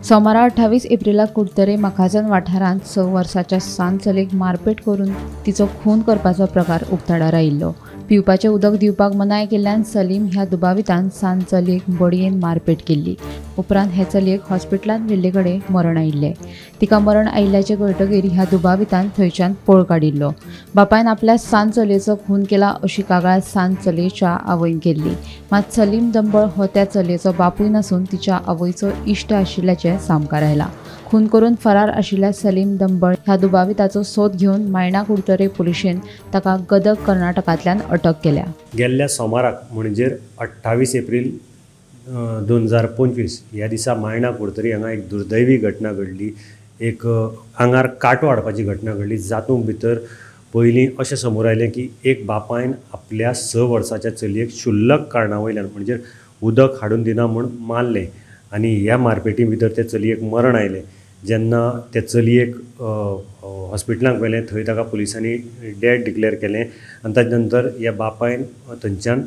सोमारा 28 एप्रिलाक कुडतरे मखाजन वाठारांत 6 वर्साच्या सान चलयेक मारपेट करून तिचो खून करपाचो प्रकार उक्ताडार आयिल्लो। पिवपाचें उदक दिवपाक मनाय केल्ल्यान सलीम ह्या दुबावितान सान चलयेक बडयेन मारपेट केल्ली। उपरांत हे चलयेक हॉस्पिटलांत व्हेल्ले कडेन मरण आयिल्लें। तिका मरण आयिल्ल्याचें कळटकीर ह्या दुबावितान थंयच्यान पळ काडिल्लो। बापायन आपल्या सान चलयेचो खून केला अशी कागाळ सान चलयेच्या आवयन केल्ली। मात सलीम दंबळ हो त्या चलयेचो बापूय नासून तिच्या आवयचो इश्ट आशिल्ल्याचें सामकार आयलां। खून करून फरार आशिल्ल्या सलीम दंबळ ह्या दुबाविताचो सोद घेवन मायणा कुडतरे पुलिशेन ताका गदग कर्नाटकांतल्यान अटक केल्या। गेल्ल्या सोमाराक म्हणजे 28 एप्रिल 2025 ह्या दिसा मायणा कुडतरी हांगा एक दुर्दैवी घटना घडली। एक आंगार कांटो हाडपाची घटना घडली, जातूंत भितर पयलीं अशें समोर आयलें की एक बापायन आपल्या 6 वर्साच्या चलयेक क्षुल्लक कारणा वयल्यान म्हणजे उदक हाडून दिना म्हूण मारलें आनी ह्या मारपेटी भितर ते चलयेक मरण आयलें। जेन्ना ते चलयेक हॉस्पिटलांत व्हेलें थंय ताका पुलिसांनी डेड डिक्लेअर केलें आनी ताजे नंतर ह्या बापायन थंयच्यान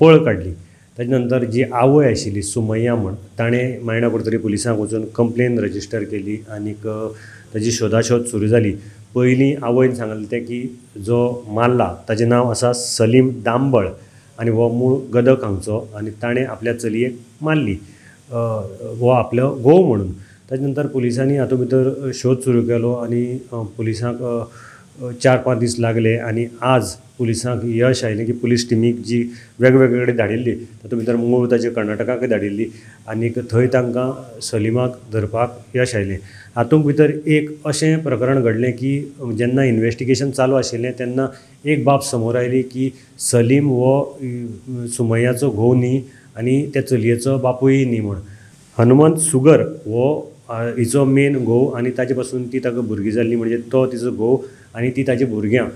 पळ काडली। ताजे नंतर जी आवय आशिल्ली सुमय्या म्हूण ताणें मायणा कुडतरी पुलिसांक वचून कंप्लेन रजिस्टर केली आनीक ताजी शोधाशोध सुरू जाली। पयलीं आवयन सांगलें तें की जो मारला ताजें नांव आसा सलीम दांबळ आनी हो मूळ गदग हांगचो आनी ताणें आपल्या चलयेक मारली हो आपलो घोव म्हणून। ताजे नंतर पुलिसांनी हातूंत भितर शोध सुरू केलो आनी पुलिसांक 4-5 दीस लागले आनी आज पुलिसांक यश आयलें की पुलीस टिमीक जी वेगवेगळे कडेन धाडिल्ली तातूंत भितर मूळ ताजे कर्नाटकाकय धाडिल्ली आनीक थंय तांकां सलीमाक धरपाक यश आयलें। हातूंत भितर एक अशें प्रकरण घडलें की जेन्ना इन्वेस्टिगेशन चालू आशिल्लें तेन्ना एक बाब समोर आयली की सलीम हो सुमय्याचो घोव न्ही आनी त्या चलयेचो बापूय न्ही म्हूण। हनुमंत सुगर हो हिचो मेन घोव आनी ताजे पासून ती ताका भुरगीं जाल्ली, म्हणजे तो तिचो घोव आनी ती ताजी भुरग्यां।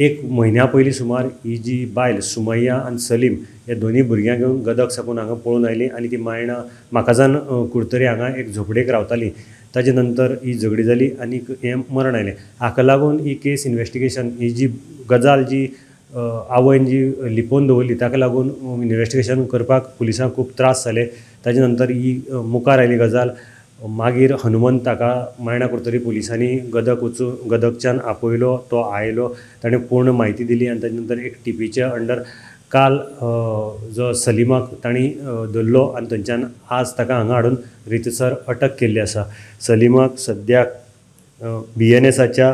एक म्हयन्या पयलीं सुमार ही जी बायल सुमय्या आनी सलीम ह्या दोनूय भुरग्यांक घेवन गदग साकून हांगा पळून आयली आनी ती मायणा म्हाकाजान कुडतरी हांगा एक झोपडेक रावताली। ताजे नंतर ही झगडी जाली आनी हें मरण आयलें। हाका लागून ही केस इन्वेस्टिगेशन ही जी गजाल जी आवयन जी लिपोवन दवरली ताका लागून इन्वेस्टिगेशन करपाक पुलिसांक खूब त्रास जाले। ताजे नंतर ही मुखार आयली गजाल। मागीर हनुमंत ताका मायणा कुडतरी पुलिसांनी गदग वचून गदगच्यान आपयलो, तो आयलो, ताणें पूर्ण म्हायती दिली आनी ताजे नंतर एक टिपीच्या अंडर काल जो सलीमाक तांणी धरलो आनी थंयच्यान आज ताका हांगा हाडून रितसर अटक केल्ली आसा। सलीमाक सद्याक BNSच्या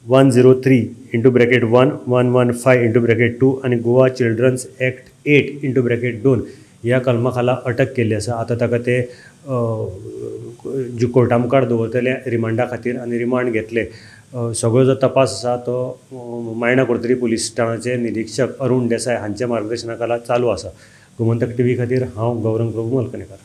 103(1) 115(2) आनी गोवा चिल्ड्रन्स एक्ट 8(2) ह्या कलमा खाला अटक केल्ली आसा। आतां ताका ते जी कोर्टा मुखार दवरतले रिमांडा खातीर आनी रिमांड घेतले। सगळो जो तपास आसा तो मायणा कुडतरी पुलीस ठाण्याचे निरीक्षक अरुण देसाय हांच्या मार्गदर्शना खाला चालू आसा। गोमंतक टीव्ही खातीर हांव गौरंग प्रभू मलकनेकार।